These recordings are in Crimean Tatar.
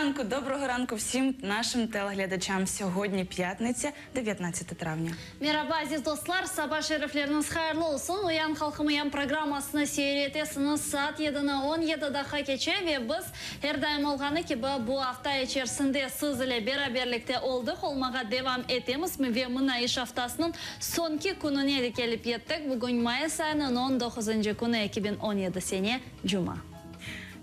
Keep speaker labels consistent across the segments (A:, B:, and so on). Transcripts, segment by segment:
A: ранку, доброго ранку всім нашим телеглядачам. Сьогодні п'ятниця, 19 травня.
B: Meraba, aziz dostlar, saba şerifleriñiz hayırlı olsun! Uyan, halqım, uyan programmasını seyir etesiñiz. Saat yedini 17 daqqa keçe ve biz, er daim olğanı kibi, bu afta içerisinde siz ile beraberlikte oldıq, olmağa devam etemiz ve mına iş aftasınıñ soñki kününe de kelip yettik. Bugün mayıs ayınıñ on doquzıncı künü, 2017 sene, cuma.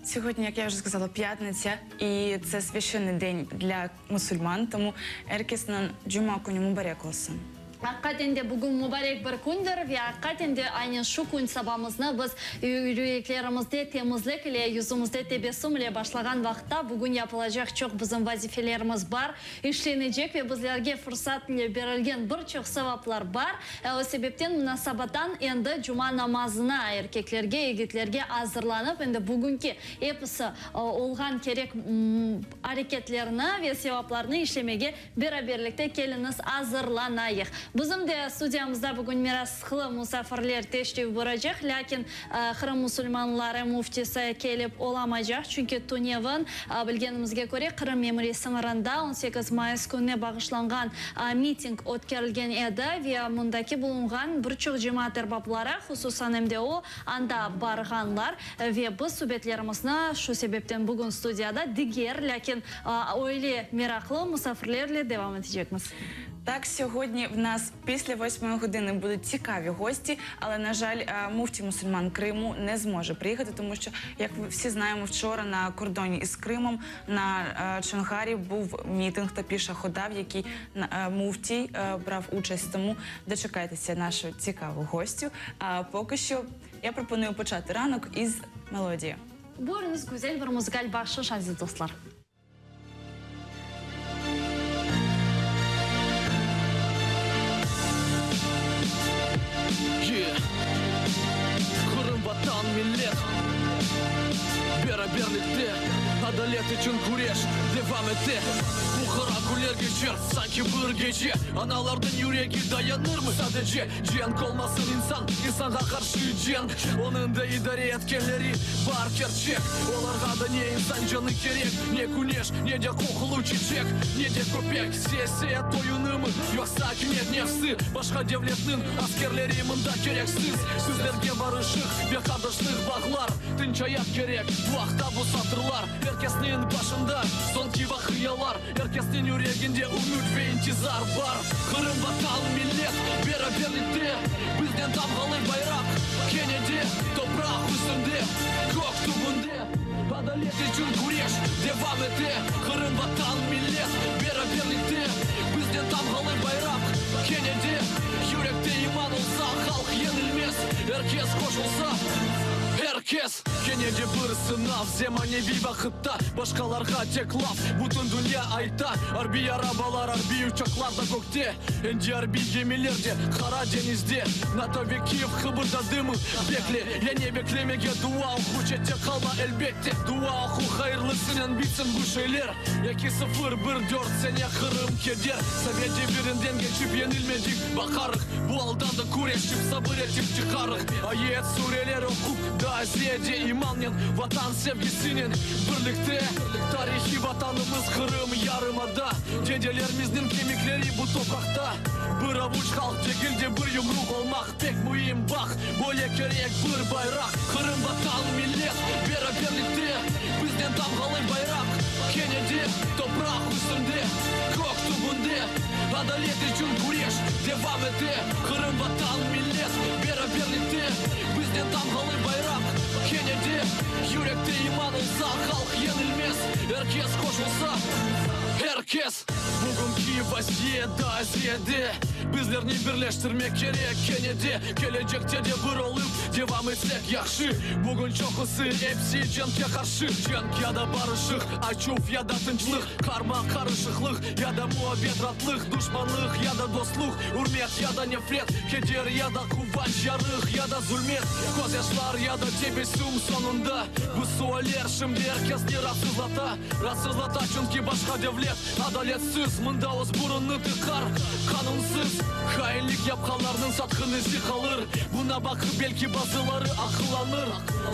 A: Сьогодні, як я вже сказала, п'ятниця, і це священний день для мусульман, тому er kesniñ cuma künü mubarek olsun.
B: Aqiqaten de bugün mubarek bir kündir ve aqiqaten de aynen şu kün sabamıznı biz yüreklerimizde temizlik ile, yüzümizde tebessüm ile başlağan vaqıtta bugün yapılacaq çoq bizim vazifelerimiz bar, işlenecek ve bizlerge fırsat ile berilgen bir çoq sevaplar bar. O sebepten mına sabatan endi cuma namazına erkeklerge, yigitlerge azırlanıp, endi bugünki episi olğan kerek areketlerni ve sevaplarnı işlemege beraberlikte keliñiz azırlanayıq. Bizim de studiyamızda bugün merasıqlı musafirler teşrif buyuracaq, lâkin Qırım musulmanları müftisi kelip olamaycaq, çünki tünevin, bilgenimizge köre, Qırım memuriy sıñırında 18 mayıs kününe bağışlanğan miting ötkerilgen edi ve mındaki bulunğan bir çoq cemaat erbapları, hususan em de o, anda barğanlar ve biz subetlerimizni şu sebepten bugün studiyada diger, lâkin öyle meraqlı musafirlerle devam etecekmiz.
A: Так, сьогодні в нас після восьмої години будуть цікаві гості, але, на жаль, муфті мусульман Криму не зможе приїхати, тому що, як ми всі знаємо, вчора на кордоні із Кримом на Чонгарі був мітинг та піша хода, в якій муфтій брав участь. Тому дочекайтеся нашу цікаву гостю. А поки що я пропоную почати ранок із мелодії.
B: Buyurıñız, güzel bir muzıkal bahşış, aziz dostlar.
C: Yeah. Qırım vatan millet Beraberlikte Adalet içün küreş devam ete Bu qara künler keçer sanki bir gece Analarnıñ yüregi dayanırmı sadece Cenk olmasın insan insanğa qarşı cenk Onıñ da idare etkenleri bar kerçek Olarğa da ne insan canı kerek Ne küneş, ne de qoqulı çiçek Ne de köpek Siyaset oyunımı yoqsa akimiyet nefsi Başqa devletniñ askerleri mında kereksiz Bizlerge barışıq ve qardaşlıq bağlar Tınç ayat kerek bu aqta bu satırlar Er kesniñ başında soñki vaqialar Er kesniñ yüreginde ümüt ve intizar bar Qırım, Vatan, millet beraberlikte Bizden tamğalı bayraq kene de topraq üstünde, kök tübünde Adalet içün küreş devam ete Qırım, Vatan, millet beraberlikte Bizden tamğalı bayraq kene de Yürekte iman olsa, halq yeñilmez Er kes qoşulsa, er kes Kene de bir sınav zemaneviy vaqıtta Başqalarğa tek laf, bütün dünya ayta Arbiy arabalar, arbiy uçaqlar da kökte Endi arbiy gemiler de Qara deñizde NATO ve Kiyev qıbırdadımı? Bekle, ya ne beklemege Dua oqu, çette qalma, elbette Dua oqu, hayırlısınen bitsin bu şeyler Eki sıfır, bir dört sene Qırım keder Sovet devirinden keçip yeñilmedik Baqarıq, bu aldan da küreşip, sabır etip çıqarıq Ayet, sureler oqup, daa ziyade imannen, Vatan sevgisinen birlikte Tarihiy Vatanımız Qırım yarımada Dedelerimizniñ kemikleri bu topraqta Bir avuç halq degil de bir yumruq olmaq pek müim Baq, böyle kerek bir bayraq Qırım, Vatan, millet beraberlikte Bizden tamğalı bayraq kene de topraq üstünde, kök tübünde Adalet içün küreş devam ete Qırım, Vatan, millet beraberlikte Bizden tamğalı bayraq kene de Yürekte iman olsa, halq yeñilmez Er kes qoşulsa, er kes Bugünki vaziyet daa ziyade Bizlerni birleştirmek kerek kene de Kelecekte de bir olıp devam etsek yahşı Bugün çoqusı, epsi cenkke qarşı Cenk ya da barışıq, açuv ya da tınçlıq Qarma-qarışıqlıq ya da muabbet, ratlıq Duşmanlıq ya da dostluq, ürmet ya da nefret Keder ya da quvanç, yarıq ya da zulmet Közyaşlar ya da tebessüm soñunda Bu sualler şimdi er kesni raatsızlata Raatsızlata, çünki başqa devlet adaletsiz Mında öz burunını tıqar qanunsız. Hainlik yapqanlarnıñ satqın izi qalır. Buna baqıp belki bazıları aqıllanır.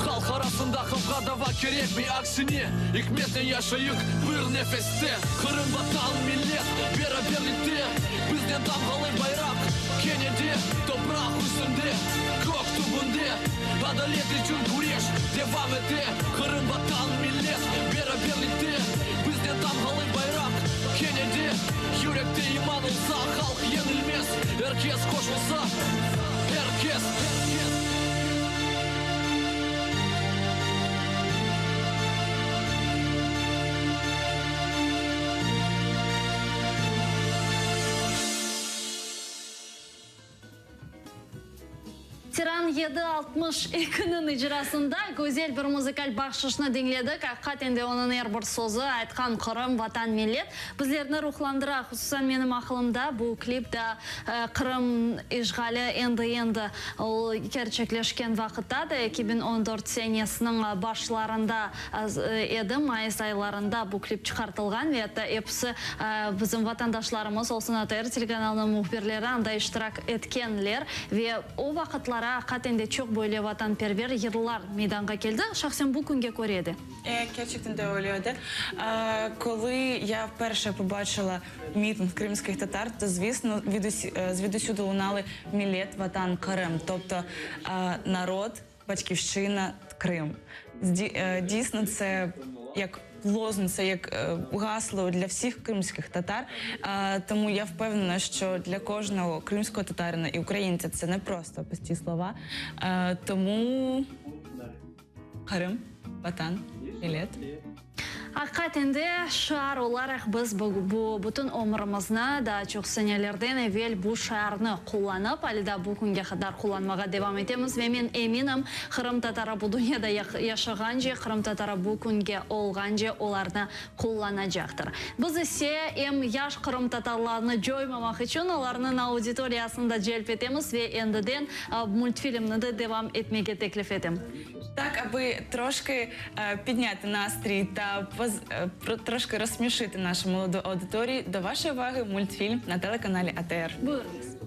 C: Halq arasında qavğa dava kerekmey, aksine, ikmetnen yaşayıq bir nefeste. Qırım, Vatan, millet, beraberlikte, bizden tamğalı bayraq kene de topraq üstünde, kök tübünde. Adalet içün küreş devam ete. Qırım, Vatan, millet, beraberlikte, bizden tamğalı bayraq kene de. Yürekte iman olsa, halq yeñilmez, er kes qoşulsa, er kes, er kes.
B: Tiran 762-niñ icrasında güzel bir muzıkal bahşışnı diñledik. Aqiqaten de onıñ er bir sözü, aytqan Qırım, Vatan, millet bizlerni ruhlandıra. Hususan menim aqılımda bu klip da Qırım işğali endi-endi kerçekleşken vaqıtta da, 2014 senesiniñ başlarında edi, mayıs aylarında bu klip çıqartılğan ve atta episi bizim vatandaşlarımız olsun, ATR telekanalınıñ mühbirleri anda iştirak etkenler ve o vaqıtları aqiqaten de çoq böyle vatanperver yırlar meydanğa keldi, şahsen bu künge köre de.
A: Kerçekten de öyle edi. Коли я вперше побачила мітинг кримських татар, то, звісно, звідусюди лунали Millet, Vatan, Qırım, тобто народ, Батьківщина, Крим. Дійсно, це як лозунг, це як гасло для всіх кримських татар. Тому я впевнена, що для кожного кримського татарина і українця це не просто пусті слова. Тому Qırım, Vatan, Millet.
B: Aqiqaten de, şiar olaraq biz bu bütün ömrümizni, daa çoq senelerden evel bu şiarnı qullanıp, ale daa bu künge qadar qullanmağa devam etemiz ve men eminim, qırımtatarı bu dünyada yaşağance, qırımtatarı bu künge olğance olarnı qullanacaqtır. Biz ise em yaş qırımtatarlarnı coymamaq içün olarnıñ auditoriyasını da celp etemiz ve endiden multfilmni de devam etmege teklif etem.
A: Так, аби трошки підняти настрій та трошки розсмішити нашу молоду аудиторію, до вашої уваги мультфільм на телеканалі АТР.
B: Buyurıñız.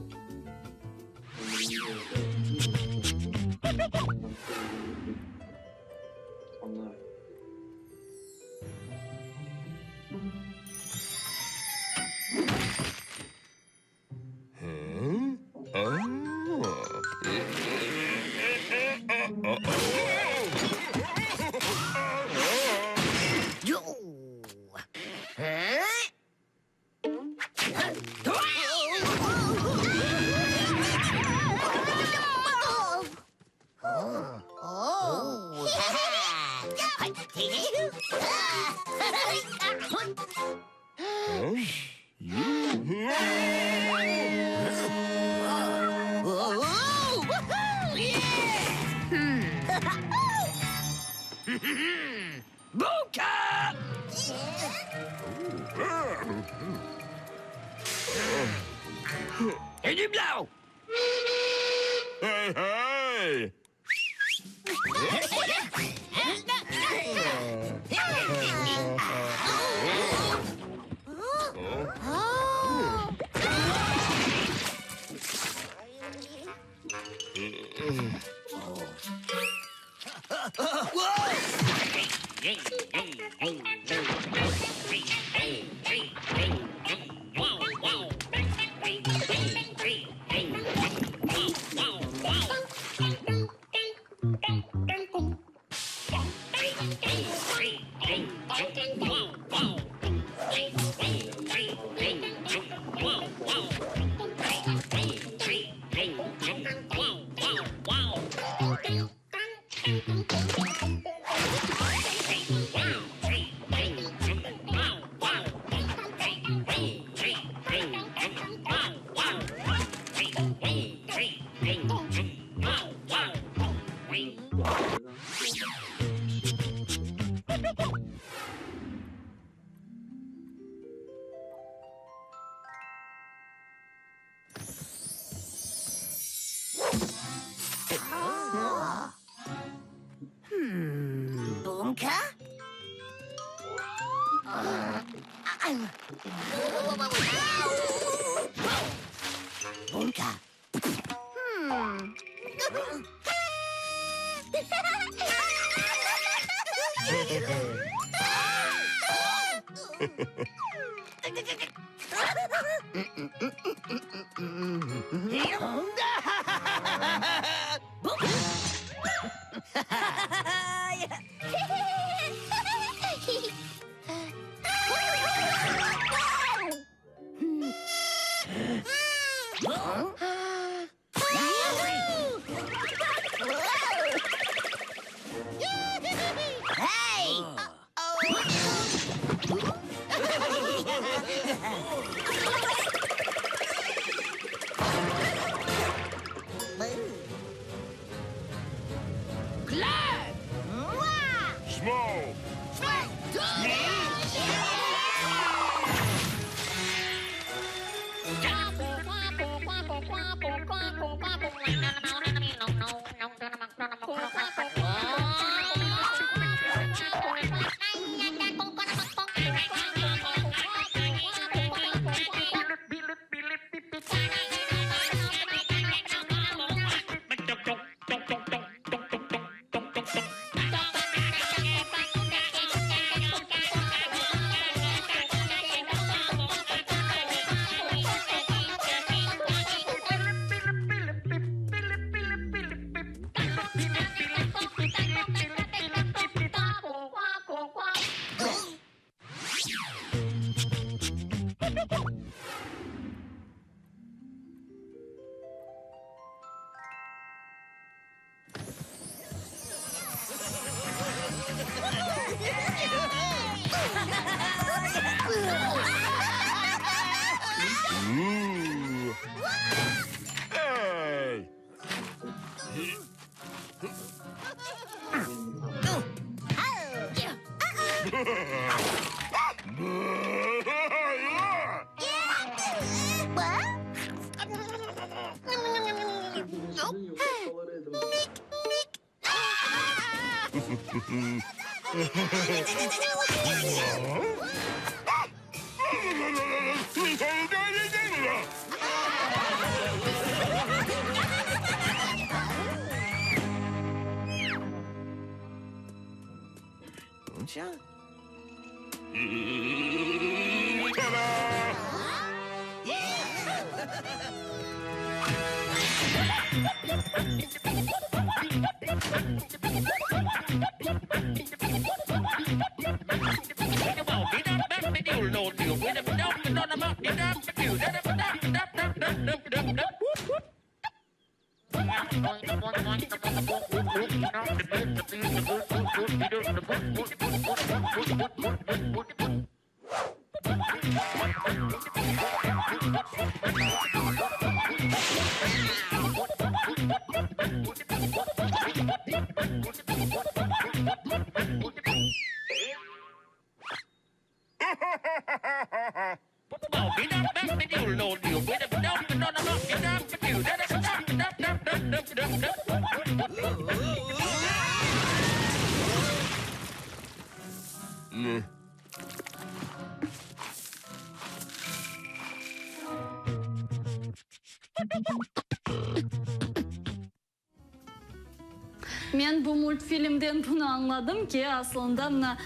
B: Men bu multfilmden bunı añladım ki, aslında mına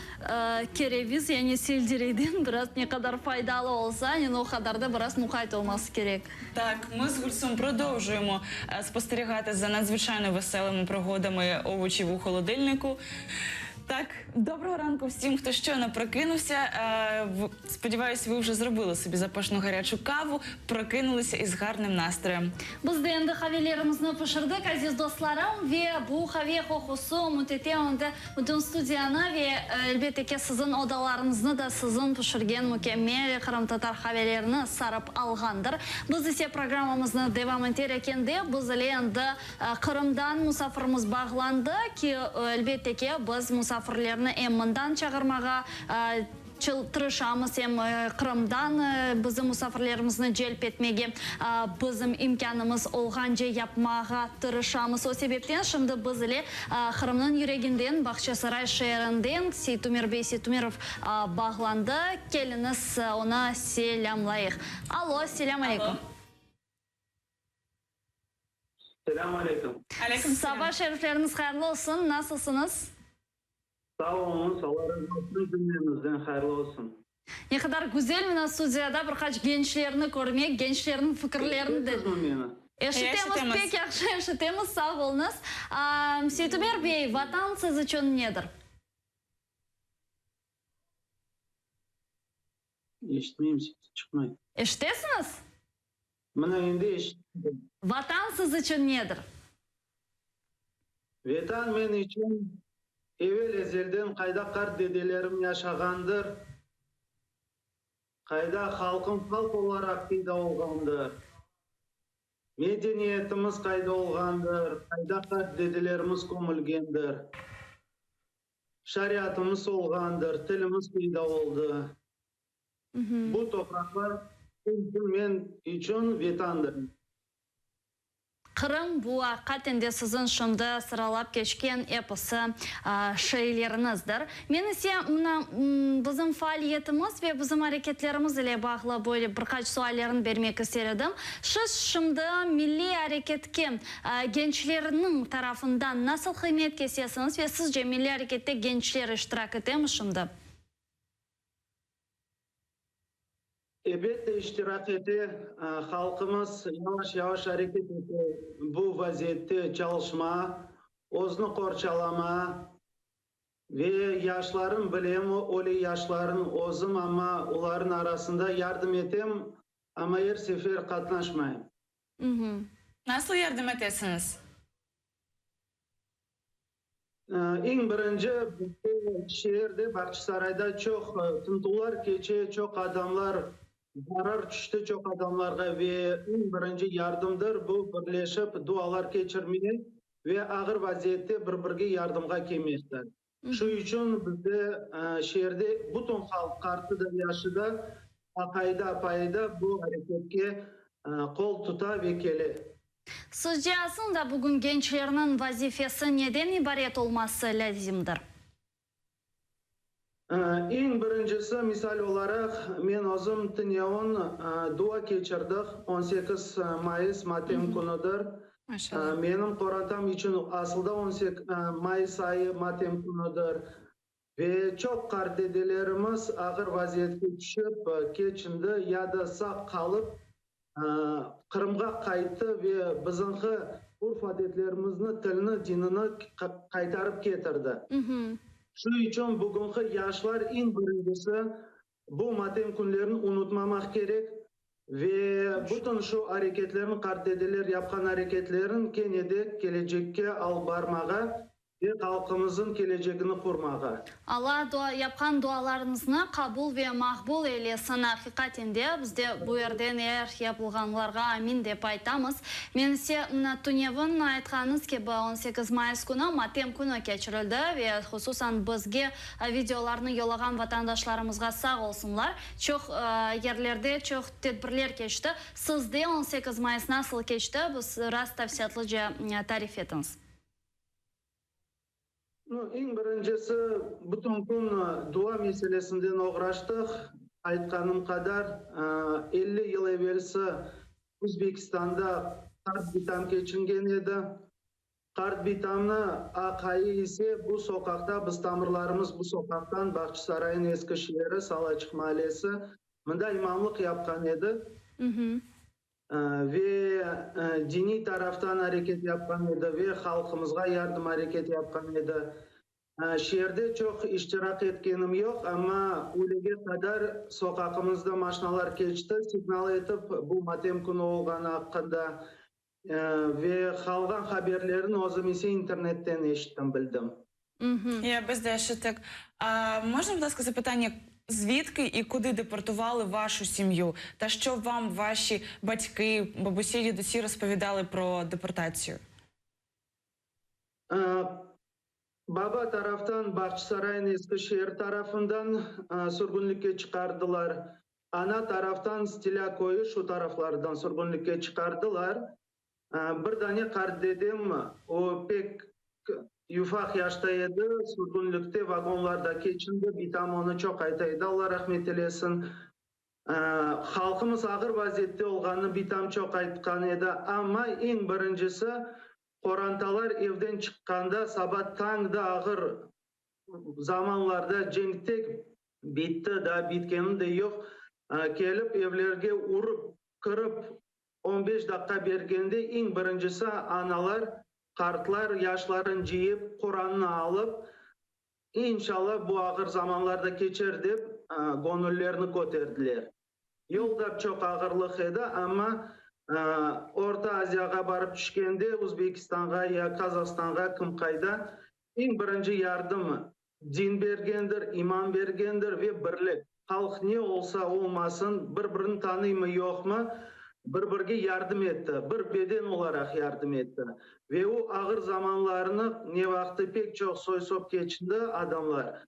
B: kereviz, yani seldereyden biraz ne qadar faydalı olsa, yani o qadar da biraz muqayt olması kerek.
A: Так, ми з Гульсум продовжуємо спостерігати за надзвичайно веселими пригодами овочів у холодильнику. Так, доброго ранку всім, хто щойно прокинувся. Сподіваюсь, ви вже зробили собі запашну гарячу каву, прокинулися із гарним настроєм.
B: Biz de endi qavelerimizni pişirdik, aziz dostlarım, ve bu qave qoqusı ümüt etem endi bütün studiyanı ve, elbette ki, siziñ odalarıñıznı da siziñ pişirgen mükemmel qırımtatar qavelerini sarıp alğandır. Biz ise programmamıznı devam eter ekende, biz ile endi Qırımdan musafirimiz bağlandı ki, elbette ki, biz musafirlerni em mından çağırmağa tırışamız, em Qırımdan bizim musafirlerimizni celp etmege bizim imkânımız olğance yapmağa tırışamız. O sebepten şimdi biz ile Qırımnıñ yüreginden, Bağçasaray şeerinden Seytumer bey Seytumerov bağlandı. Keliñiz, onı selâmlayıq. Alo, selâm aleyküm.
D: Selâm aleyküm.
A: Aleyküm selâm.
B: Saba şerifleriñiz hayırlı olsun, nasılsıñız?
D: Sağ oluñız, Alla razı olsun, cümlemizden hayırlı olsun.
B: Ne qadar güzel mına studiyada bir qaç gençlerni körmek, gençlerniñ fikirlerini de.
D: Eşitesizmi meni?
B: Eşitemiz, pek yahşı eşitemiz, sağ oluñız. Seytumer bey, Vatan siz içün nedir?
D: Eşitmeyim, sesi çıqmay.
B: Eşitesiñiz?
D: Mına endi eşittim.
B: Vatan siz içün nedir?
D: Vetan men içün evel-ezelden qayda qart dedelerim yaşağandır, qayda halqım halq olaraq peyda olğandır, medeniyetimiz qayda olğandır, qayda qart dedelerimiz kömülgendir, şariatımız olğandır, tilimiz peyda oldı. Bu topraqlar men içün Vetandır.
B: Qırım, bu aqiqaten de siziñ şimdi sıralap keçken episi şeyleriñizdir. Men ise mına bizim faaliyetimiz ve bizim areketlerimiz ile bağlı böyle bir qaç suallerni bermek ister edim. Siz şimdi milliy areketke gençlerniñ tarafından nasıl qıymet kesesiñiz ve sizce milliy arekette gençler iştirak etemi şimdi?
D: Elbette, iştirak ete. Halqımız yavaş-yavaş areket ete bu vaziyette çalışma, özüni qorçalama ve yaşların, bilem, öyle yaşların özüm, amma olarnıñ arasında yardım etem, amma er sefer qatnaşmayım.
A: Nasıl yardım etesiñiz?
D: Eñ birinci, bizde şeerde, Bağçasarayda çoq tintuvlar keçe, çoq adamlar zarar tüşti çoq adamlarğa ve eñ birinci yardımdır bu birleşip dualar keçirmek ve ağır vaziyette bir-birge yardımğa kelmektir. Şu içün bizde şeerde bütün halq, qartı da, yaşı da, aqayı da, apayı da bu areketke qol tuta ve kele.
B: Sizce aslında bugün gençlerniñ vazifesi neden ibaret olması lâzimdir?
D: Eñ birincisi, misal olaraq, men özüm tünevin dua keçirdik, 18 mayıs matem künüdir. Menim qorantam içün asılda 18 mayıs ayı matem künüdir. Ve çoq qartdedelerimiz ağır vaziyetke tüşip, keçindi ya da sağ qalıp, Qırımğa qayttı ve bizimki urf-adetlerimizni, tilni, dinini qaytarıp ketirdi. Şunıñ içün bugünki yaşlar eñ birincisi bu matem künlerini unutmamaq kerek ve bütün şu areketlerni, qartdedeler yapqan areketlerin kene de kelecekke alıp barmağa Ve halqımızın kelecegini qurmağa.
B: Alla dua yapqan dualarıñıznı qabul ve maqbul eylesin. Aqiqaten de, biz de bu yerden er yapılğanlarğa amin dep aytamız. Men ise, mına, tünevin aytqanıñız kibi, 18 mayıs künü matem künü keçirildi ve hususan bizge videolarnı yollağan vatandaşlarımızğa sağ olsunlar. Çoq yerlerde çoq tedbirler keçti. Sizde 18 mayıs nasıl keçti, biz biraz tafsilâtlıca tarif etiñiz.
D: Nu, eñ birincisi, bütün kün dua meselesinden oğraştıq. Aytqanım qadar, 50 yıl evelsi Özbekistanda qart bitam keçingen edi. Qart bitamnı aqayı ise bu soqaqta, biz tamırlarımız bu soqaqtan, Bağçasaraynıñ eski şeeri, Salaçıq maalesi, mında imamlıq yapqan edi. Ve diniy taraftan areket yapqan edi, ve halqımızğa yardım areket yapqan edi. Şeerde çoq iştirak etkenim yoq, amma üylege qadar soqaqımızda maşnalar keçti, signal etip, bu matem künü olğanı aqqında, ve qalğan haberlerini özüm ise internetten eşittim, bildim.
A: Ya, biz de eşittik. Можна, будь ласка, запитання, звідки і куди депортували вашу сім'ю? Та що вам ваші батьки, бабусі, дідусі розповідали про депортацію?
D: Baba taraftan Bağçasaraynıñ eski şeer tarafından sürgünlikke çıqardılar. Ana taraftan Stilâ köyü şu taraflardan sürgünlikke çıqardılar. Bir dane qart dedem, o pek yufaq yaşta edi, sürgünlikte vagonlarda keçindi, bitam onı çoq ayta edi, Alla rahmet eylesin. Halqımız ağır vaziyette olğanını bitam çoq aytqan edi, amma eñ birincisi, qorantalar evden çıqqanda saba tañda ağır zamanlarda cenk tek bitti, daa bitkeni de yoq, kelip evlerge urıp kirip on beş daqqa bergende eñ birincisi analar, qartlar yaşların cıyıp, Qurannı alıp, İnşallah bu ağır zamanlar da keçer dep göñüllerini köterdiler. Yol da çoq ağırlıq edi, amma Orta Aziyağa barıp tüşkende, Uzbekistanğa ya Qazahstanğa, kim qayda, eñ birinci yardım din bergendir, iman bergendir ve birlik. Halq ne olsa olmasın, bir-birini tanıymı yoqmı, bir-birge yardım etti, bir beden olaraq yardım etti. Ve o ağır zamanlarnı ne vaqtı pek çoq soy-sop keçindi adamlar.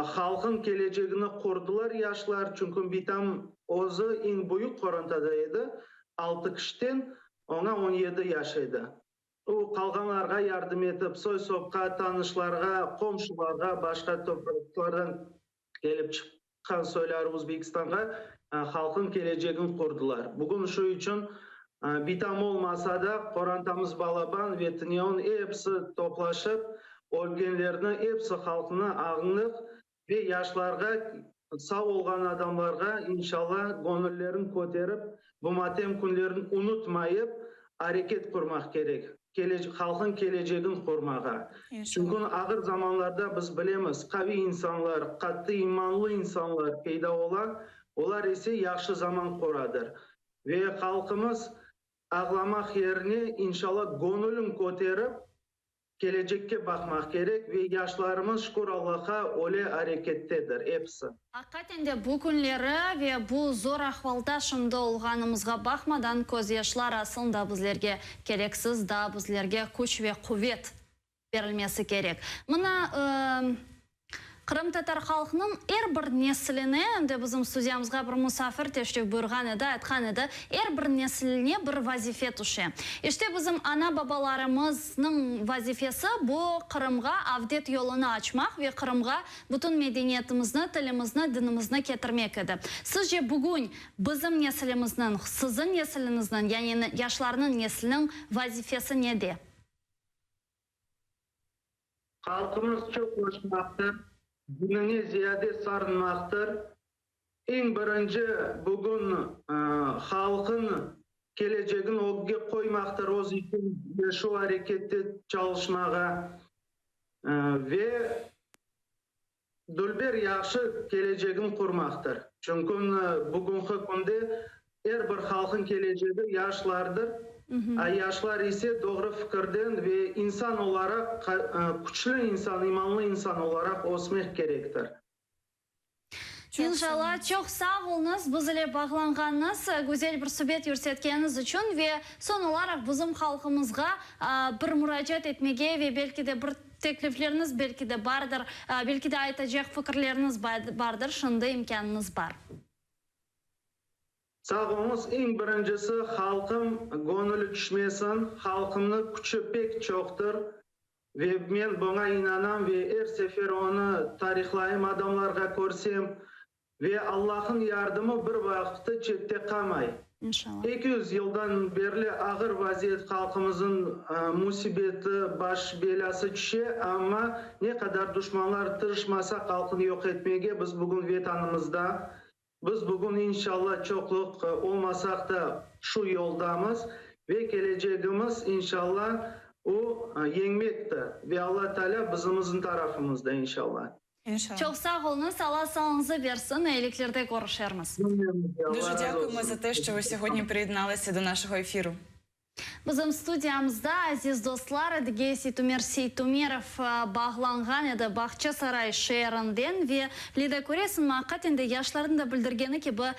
D: Halqın kelecegini qurdılar yaşlar, çünki bitam özü eñ büyük qorantada edi, altı kişiden, oña 17 yaş edi. O, qalğanlarğa yardım etip, soy-sopqa, tanışlarğa, qomşularğa, başqa topraqlardan kelip çıqqan soyları Uzbekistanğa halqın kelecegin qurdılar. Bugün şu içün bitam olmasa da, qorantamız balaban ve tneun episi toplaşıp, ölgenlerni, episi halqnı añdıq ve yaşlarğa, sağ olğan adamlarğa, inşalla, göñüllerin köterip, bu matem künlerin unutmayıp, areket qurmaq kerek. Halqın kelecegin qurmağa. Çünki ağır zamanlarda biz bilemiz, qaviy insanlar, qattı imanlı insanlar peyda ola, olar ise yahşı zaman quradır. Ve halqımız ağlamaq yerine, inşalla, göñülin köterip, kelecekke baqmaq kerek ve yaşlarımız, şükür Allahqa, öyle arekettedir, episi.
B: Aqiqaten de bu künleri ve bu zor ahvalda şimdi olğanımızğa baqmadan közyaşlar aslında bizlerge kereksiz, daa bizlerge küç ve quvet berilmesi kerek. Mına, Qırımtatar halqınıñ er bir nesiline, em de bizim studiyamızğa bir musafir teşrif buyurğan edi, aytqan edi, er bir nesiline bir vazife tüşe. İşte bizim ana-babalarımıznıñ vazifesi bu Qırımğa avdet yolunı açmaq ve Qırımğa bütün medeniyetimizni, tilimizni, dinimizni ketirmek edi. Sizce bugün bizim nesilimizniñ, siziñ nesiliñizniñ, yani yaşlarnıñ nesliniñ vazifesi nede?
D: Halqımız çoqlaşmaqtır, dinine ziyade sarınmaqtır. Eñ birinci bugün halqın kelecegin ögge qoymaqtır, öz içün ve şu arekette çalışmağa ve dülber yahşı kelecegin qurmaqtır. Çünkü bugünki künde er bir halqın kelecegi yaşlardır, a yaşlar ise doğru fikirden ve insan olaraq, küçlü insan, imanlı insan olaraq ösmek kerektir.
B: İnşallah. Çoq sağ oluñız, biz ile bağlanğanıñız, güzel bir subet yürsetkeniñiz içün ve soñ olaraq bizim halqımızğa bir muracaat etmege ve belki de bir teklifleriñiz belki de bardır, belki de aytacaq fikirleriñiz bardır, şimdi imkânıñız bar.
D: Sağ oluñız. Eñ birincisi, halqım göñüli tüşmesin, halqımnı küçü pek çoqtır ve men buña inanam ve er sefer onı tarihlayım, adamlarğa körsem ve Allah'ın yardımı bir vaqıtı çette qamay.
B: İnşallah.
D: 200 yıldan berli ağır vaziyet halqımızın musibeti, baş belâsı tüşe, amma ne qadar duşmanlar tırışmasa halqını yoq etmege, biz bugün Vetanımızda, Biz bugün, inşalla, çoqluq olmasaq da, şu yoldamız ve kelecegimiz, inşalla, o, yeñmektir ve Alla Taalâ bizimizin tarafımızda, inşalla.
A: İnşalla.
B: Çoq sağ oluñız, Alla sağlıñızı bersin, eyiliklerde körüşermiz.
D: Cümlemizge Alla
A: Дуже
D: razı
A: дякуємо
D: olsun.
A: за те, що ви сьогодні приєдналися до нашого ефіру.
B: Bizim studiyamızda, aziz dostlar, Edige Seytumer Seytumerov bağlanğan edi Bağçasaray şeerinden ve Lida, köresiñmi, aqiqaten de yaşlarnıñ da bildirgeni kibi,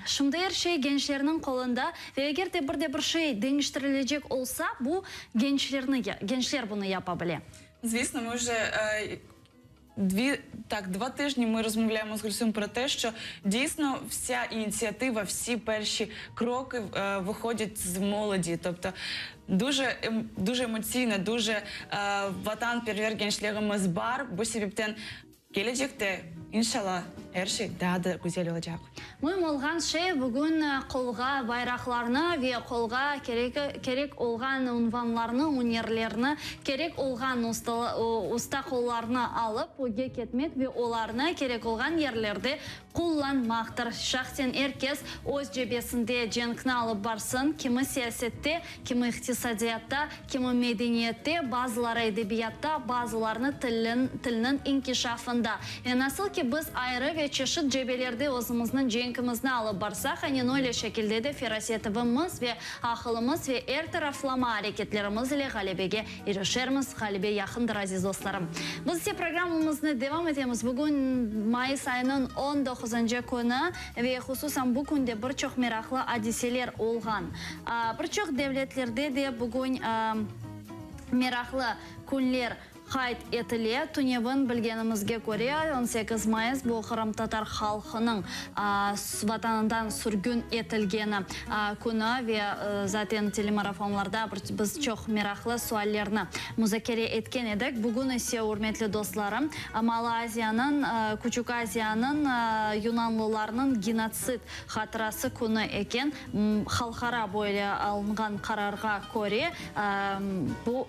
B: şimdi er şey gençlerniñ qolunda ve eger de bir de bir şey deñiştirilecek olsa, bu gençlerni, gençler bunı yapa bile.
A: Звісно, ми вже Дві так, два тижні ми розмовляємо з Гульсум про те, що дійсно вся ініціатива, всі перші кроки виходять з молоді. Тобто дуже дуже емоційна, дуже vatanperver gençlerimiz bar. Bu sebepten kelecekte. İnşallah, er şey daa da güzel olacaq.
B: Müim olğan şey, bugün qolğa bayraqlarnı ve qolğa kerek kerek olğan unvanlarnı, ünerlerni, kerek olğan usta qollarnı alıp, ögge ketmek ve olarnı kerek olğan yerlerde qullanmaqtır. Şahsen er kes öz cebesinde cenkni alıp barsın, kimi siyasette, kimi iqtisadiyatta, kimi medeniyette, bazıları edebiyatta, bazılarını tilniñ inkişafında. Ve nasıl ki biz ayrı ve çeşit cebelerde özümizniñ cenkimizni alıp barsaq, anen öyle şekilde de ferasetivimiz ve aqılımız ve er taraflama areketlerimiz ile ğalebege irişermiz. Ğalebe yaqındır, aziz dostlarım. Biz ise programmamıznı devam etemiz. Bugün mayıs ayınıñ on doquzıncı künü ve hususan bu künde bir çoq meraqlı adiseler olğan. Bir çoq devletlerde de bugün meraqlı künler qayd etile. Tünevin, bilgenimizge köre, on sekiz mayıs, bu qırımtatar halqınıñ Vatanından sürgün etilgeni künü ve zaten telemarafonlarda biz çoq meraqlı suallerni muzakere etken edik. Bugün ise, ürmetli dostlarım, Malaziyanıñ, Küçük Aziyanıñ yunanlılarnıñ genotsid hatırası künü eken. Halqara böyle alınğan qararğa köre, bu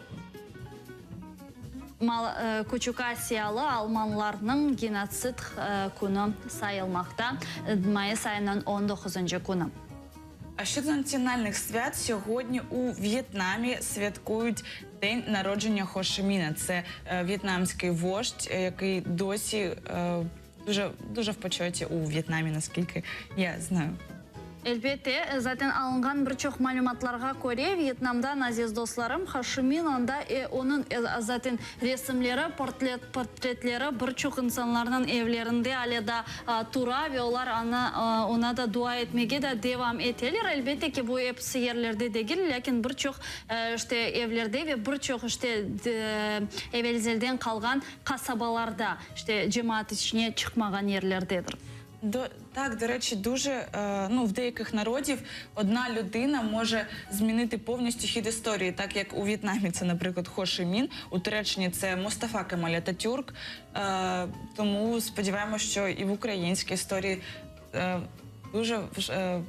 B: Küçük Asiyalı almanlarnıñ genotsid künü sayılmaqta, mayıs ayınıñ on doquzıncı künü.
A: А щодо національних свят, сьогодні у В'єтнамі святкують день народження Хо Ши Міна. Це в'єтнамський вождь, який досі дуже, дуже в почоті у В'єтнамі, наскільки я знаю.
B: Elbette, zaten alınğan bir çoq malümatlarğa köre, Vyetnamdan aziz dostlarım, Ho Şi Min anda onıñ zaten resimleri, portretleri bir çoq insanlarnıñ evlerinde ale da tura ve olar anı oña da dua etmege de devam eteler. Elbette ki, bu episi yerlerde degil, lâkin bir çoq işte evlerde ve bir çoq işte evel-zelden qalğan qasabalarda, işte cemaat içine çıqmağan yerlerdedir.
A: До так, до речі, дуже ну, в деяких народів одна людина може змінити повністю хід історії, так як у В'єтнамі це, наприклад, Хо Ши Мін, у Туреччині це Мустафа Кемаль Ататюрк. Е, тому сподіваємося, що і в українській історії е, дуже е,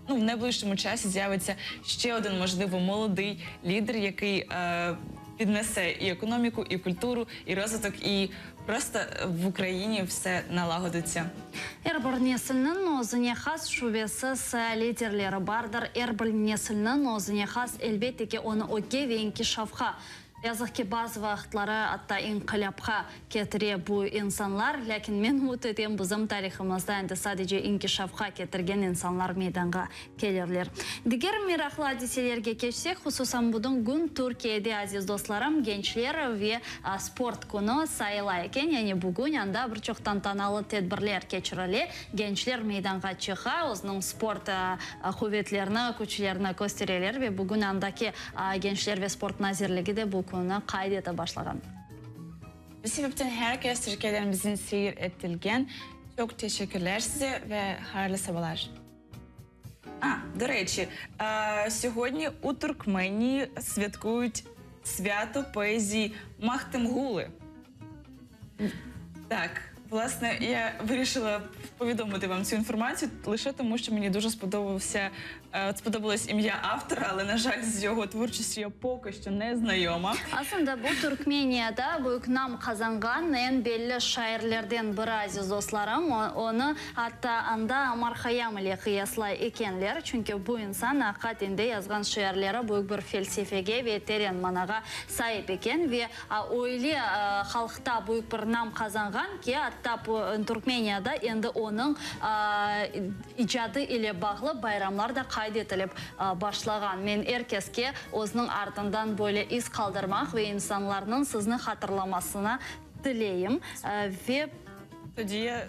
A: ну, в найближчому часі з'явиться ще один, можливо, молодий лідер, який е, піднесе і економіку, і культуру, і розвиток, і просто в Україні все налагодиться.
B: Er bir nesilniñ özüne has şübesiz liderleri bardır. Er bir nesilniñ özüne has, elbette ki, onı ögge ve inkişafqa, yazıq ki, bazı vaqıtları atta inqilâpqa ketire bu insanlar. Lâkin men ümüt etem, bizim tarihımızda endi sadece inkişafqa ketirgen insanlar meydanğa kelirler. Diger meraqlı adiselerge keçsek, hususan bugün Türkiyede, aziz dostlarım, gençler ve sport künü sayıla eken, yani bugün anda bir çoq tantanalı tedbirler keçirile, gençler meydanğa çıqa, özüniñ sport quvetlerini, küçlerini köstereler ve bugün andaki Gençler ve sport nazirligi de bu künni qayd etip başlağan.
A: Bu sebepten her kes Türkiyeden seyir etilgen. Çoq teşekkürler size ve hayırlı sabalar. А, до речі, сьогодні у Туркменії святкують свято поезії Махтимгули. Так, власне, я вирішила повідомити вам цю інформацію лише тому, що мені дуже сподобався, сподобалось ім'я автора, але, на жаль, з його творчістю я поки що не знайома.
B: Aslında bu Türkmeniyada büyük nam qazanğan eñ belli şairlerden biri, aziz dostlarım. Onı atta anda Omar Hayyam ile qıyaslay ekenler, çünki bu insan aqiqaten de yazğan şiirleri büyük bir felsefege ve teren manağa saip eken ve öyle halqta büyük bir nam qazanğan ki, atta Türkmeniyada endi onıñ icadı ile bağlı bayramlar da qayd etilip başlağan. Men er keske özüniñ artından böyle iz qaldırmaq ve insanlarnıñ sizni hatırlamasını tileyim ve.
A: Тоді я,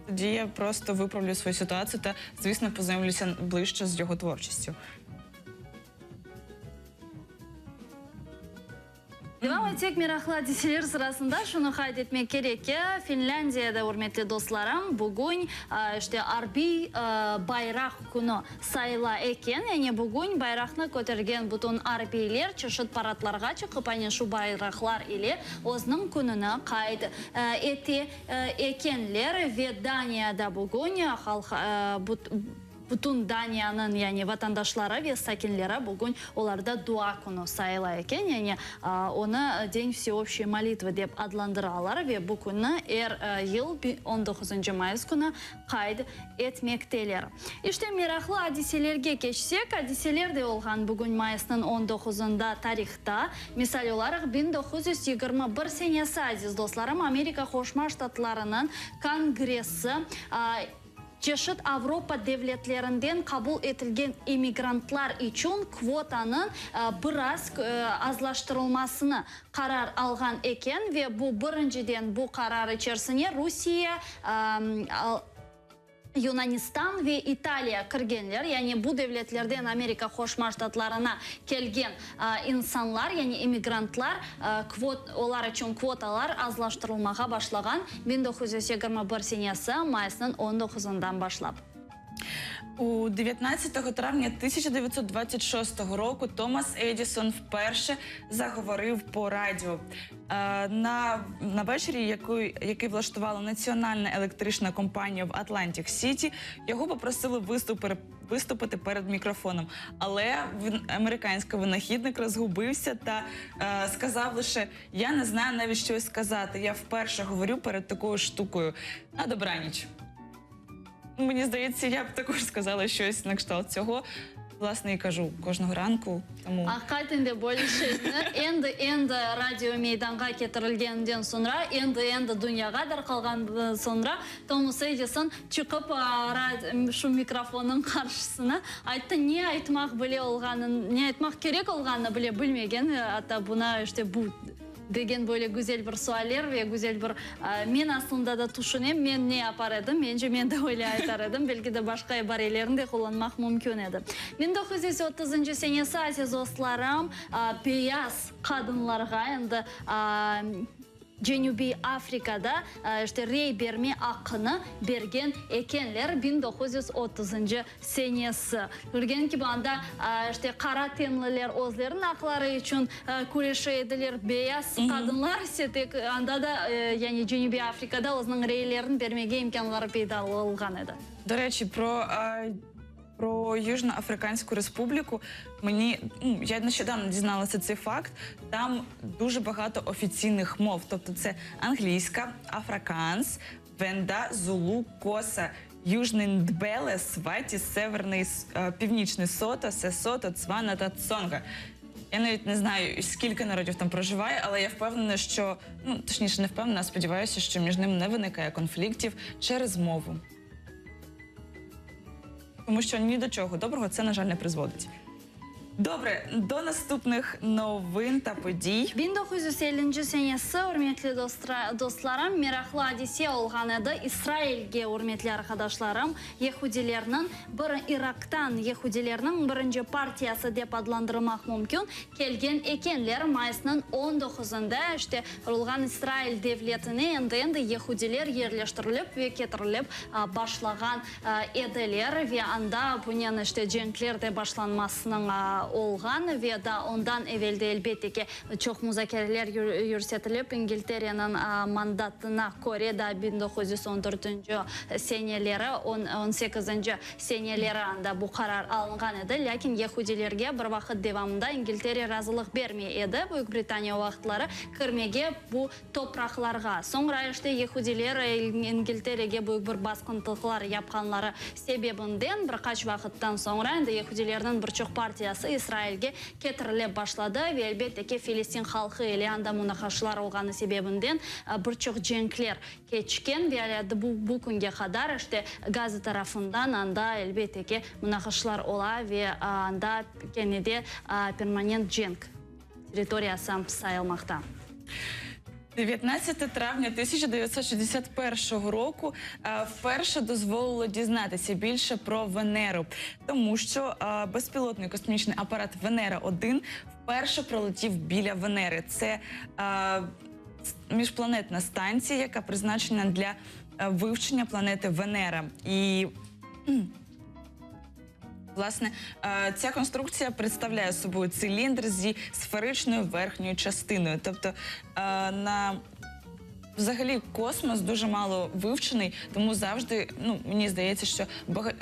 A: тоді я просто виправлю свою ситуацію та, звісно, познайомлюся ближче з його творчістю.
B: Devam etsek, meraqlı adiseler sırasında şunı qayd etmek kerek ki, Finlândiyada, ürmetli dostlarım, bugün, işte, arbiy bayraq künü sayıla eken. Yani bugün bayraqnı kötergen bütün arbiyler çeşit paradlarğa çıqıp, aynen şu bayraqlar ile özüniñ kününi qayd ete ekenler. Ve Daniyada bugün halq, Bütün Daniyanıñ, yani vatandaşları ve sakinleri bugün olarda dua künü sayıla eken, yani onı Den vseobşçey molitvı dep adlandıralar ve bu künni er yıl on doquzıncı mayıs künü qayd etmekteler. İşte, meraqlı adiselerge keçsek, adiseler de olğan bugün mayısnıñ on doquzında tarihta. Misal olaraq, 1921 senesi, aziz dostlarım, Amerika Qoşma Ştatlarınıñ Kongressi, Çeşit Avropa devletlerinden qabul etilgen immigrantlar içün kvotanıñ biraz azlaştırılmasını qarar alğan eken ve bu birinciden bu qarar içersine Rusiye, Yunanistan ve İtaliya kirgenler, yani bu devletlerden Amerika Qoşma Ştatlarına kelgen insanlar, yani immigrantlar, kvot, olar içün kvotalar azlaştırılmağa başlağan 1921 senesi mayısnıñ on doquzından başlap.
A: У 19 травня 1926 року Томас Едісон вперше заговорив по радіо. На, на вечорі, яку, який влаштувала Національна електрична компанія в Атлантик Сіті, його попросили виступити, виступити перед мікрофоном. Але він, американський винахідник розгубився та е, сказав лише: Я не знаю навіть що сказати. Я вперше говорю перед такою штукою. На добраніч. Мені здається, я б також сказала щось на кшталт цього. Власне, і кажу кожного ранку. Тому
B: Aqiqaten de böyle şeyni endi, endi radio meydanğa ketirilgeninden soñra, endi, endi dünyağa darqalğan soñra Tomas Edison çıqıp şu mikrofonnıñ qarşısına ayttı, ne aytmaq bile olğanın, ne aytmaq kerek olğanını bile bilmegen, atta buna işte bu degen böyle güzel bir sualler ve güzel bir, men aslında da tüşünem, men ne yapar edim, mence men de öyle aytar edim, belki de başqa ibarelerni de qullanmaq mümkün edi. 1930-ncı senesi, aziz dostlarım, beyaz qadınlarğa endi Cenübiy Afrikada işte rey berme aqqını bergen ekenler, 1930-ncı senesi. Körgen kibi, anda işte qara tenliler özleriniñ aqları içün küreşe ediler, beyaz qadınlar ise tek anda da, yani Cenübiy Afrikada özüniñ reylerini bermege imkânları peyda olğan edi.
A: До речі, про про Южноафриканську Республіку мені ну, я нещодавно дізналася цей факт. Там дуже багато офіційних мов, тобто це англійська, африкаанс, венда, зулу, коса, южний ндбеле, сваті, северний, північний сото, сесото, цвана та цонга. Я навіть не знаю, скільки народів там проживає, але я впевнена, що ну точніше не впевнена, а сподіваюся, що між ними не виникає конфліктів через мову. Тому що ні до чого доброго це, на жаль, не призводить. Добре, до наступних новин та подій.
B: 1950-nci senesi, ürmetli dostlarım, meraqlı adise olğan edi. İsrailge, ürmetli arqadaşlarım, yehudilerniñ bir İraqtan yehudilerniñ birinci partiyası dep adlandırmaq mümkün, kelgen ekenler. Mayısnıñ on doquzında, işte, qurulğan İsrail devletine endi-endi yehudiler yerleştirilip ve ketirilip başlağan ediler ve anda bunen işte cenkler de başlanmasınıñ olğan ve daa ondan evel de elbette ki çoq muzakereler yürsetilip İngiltereniñ mandatına köre daa 1914-nci seneleri on sekizinci seneleri anda bu qarar alınğan edi, lâkin yehudilerge bir vaqıt devamında İngiltere razılıq bermey edi, Büyük Britaniya o vaqıtları kirmege bu topraqlarğa. Soñra işte yehudiler İngilterege büyük bir basqıntılıqlar yapqanları sebebinden bir qaç vaqıttan soñra endi yehudilerniñ bir çoq partiyası İsrailge ketirile başladı ve elbette ki Filistin halqı ile anda munaqaşalar olğanı sebebinden bir çoq cenkler keçken ve alâ bu bu künge qadar işte Gaza tarafından anda elbette ki munaqaşalar ola ve anda kene de permanent cenk territoriyası sayılmaqta.
A: 19 травня 1961 року вперше дозволило дізнатися більше про Венеру, тому що безпілотний космічний апарат Венера-1 вперше. вперше пролетів біля Венери. Це е, міжпланетна станція, яка призначена для е, вивчення планети Венера. І Власне, е, ця конструкція представляє собою циліндр зі сферичною верхньою частиною. Тобто е, на Взагалі космос дуже мало вивчений, тому завжди, ну мені здається, що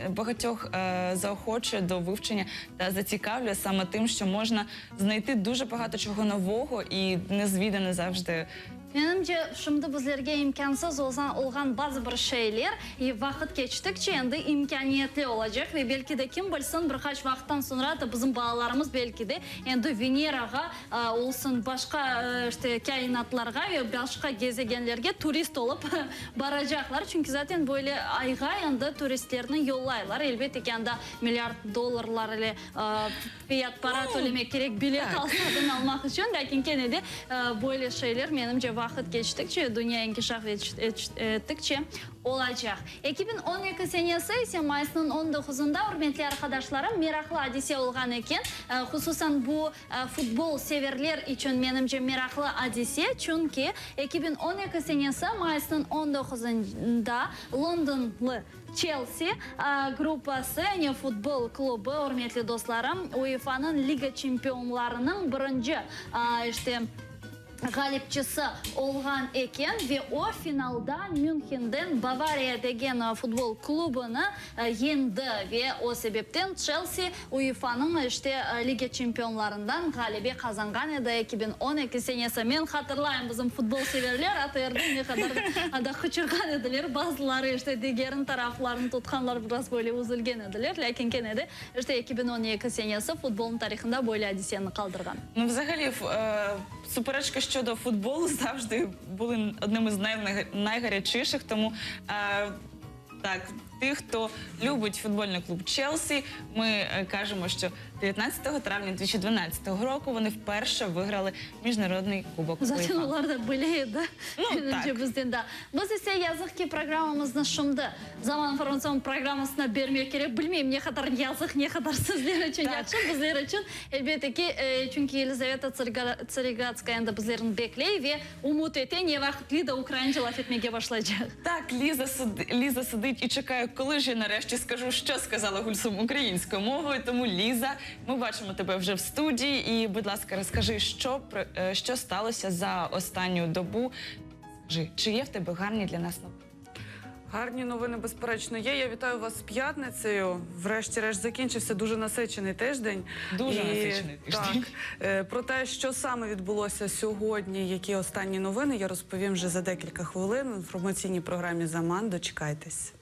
A: багатьох е, заохочує до вивчення та зацікавлює саме тим, що можна знайти дуже багато чого нового і незвідане завжди.
B: Menimce, şimdi bizlerge imkânsız olğan bazı bir şeyler vaqıt keçtikçe endi imkâniyetli olacaq ve belki de, kim bilsin, bir qaç vaqıttan soñra da bizim balalarımız belki de endi Venerağa olsun, başqa işte kâinatlarğa ve başqa gezegenlerge turist olıp baracaqlar. Çünki zaten böyle Ayğa endi turistlerni yollaylar. Elbette ki, anda milliard dollarlar ile fiyat para tölemek kerek bilet satın almaq içün, lâkin kene de böyle şeyler, menimce, vaqıt keçtikçe, dünya inkişaf ettikçe olacaq. 2012 senesi ise mayısnıñ on doquzında, ürmetli arqadaşlarım, meraqlı adise olğan eken. Hususan bu futbol severler içün, menimce, meraqlı adise, çünki 2012 senesi mayısnıñ on doquzında Londonlı Çelsi gruppası, yani futbol klubı, ürmetli dostlarım, UEFAnıñ Liga çempionlarınıñ birinci, işte, ğalipçisi olğan eken ve o, finalda Münhenden Bavariya degen futbol klubını yeñdi ve o sebepten Çelsi UEFAnıñ, işte, Liga çempionlarından ğalebe qazanğan edi 2012 senesi. Men hatırlayım, bizim futbol severler ATRde ne qadar da qıçırğan ediler, bazıları, işte, digeriniñ taraflarını tutqanlar biraz böyle üzülgen ediler, lâkin kene de, işte, 2012 senesi futbolnıñ tarihında böyle adiseni qaldırğan.
A: Ну, взагалі, суперечки щодо футболу завжди були одним із найгарячіших, тому так, тих, хто любить футбольний клуб Челсі, ми кажемо, що 19 травня 2012 року вони вперше виграли міжнародний кубок
B: Zaten
A: УЄФА.
B: olar da bile edi.
A: Ну,
B: Menimce,
A: так.
B: bizden da. Biz ise yazıq ki, programmamıznı şimdi Zaman informatsion programmasına bermek kerek. Bilmeyim, ne qadar yazıq, ne qadar sizler içün yahşı, bizler içün, elbette ki, çünki Yelizaveta Tsarigradskaya endi bizlerni bekley ve ümüt ete, ne vaqıt Lida ukraince laf etmege başlaycaq.
A: Так, Ліза, Ліза сидить і чекає, коли ж я нарешті скажу, що сказала Гульсум українською мовою. Тому, Ліза, ми бачимо тебе вже в студії. І, будь ласка, розкажи, що сталося за останню добу. Скажи, чи є в тебе гарні для нас новини?
E: Гарні новини, безперечно, є. Я вітаю вас з п'ятницею. Врешті-решт закінчився дуже насичений тиждень.
A: Дуже насичений тиждень.
E: Так, про те, що саме відбулося сьогодні, які останні новини, я розповім вже за декілька хвилин в інформаційній програмі «Заман». Дочекайтесь.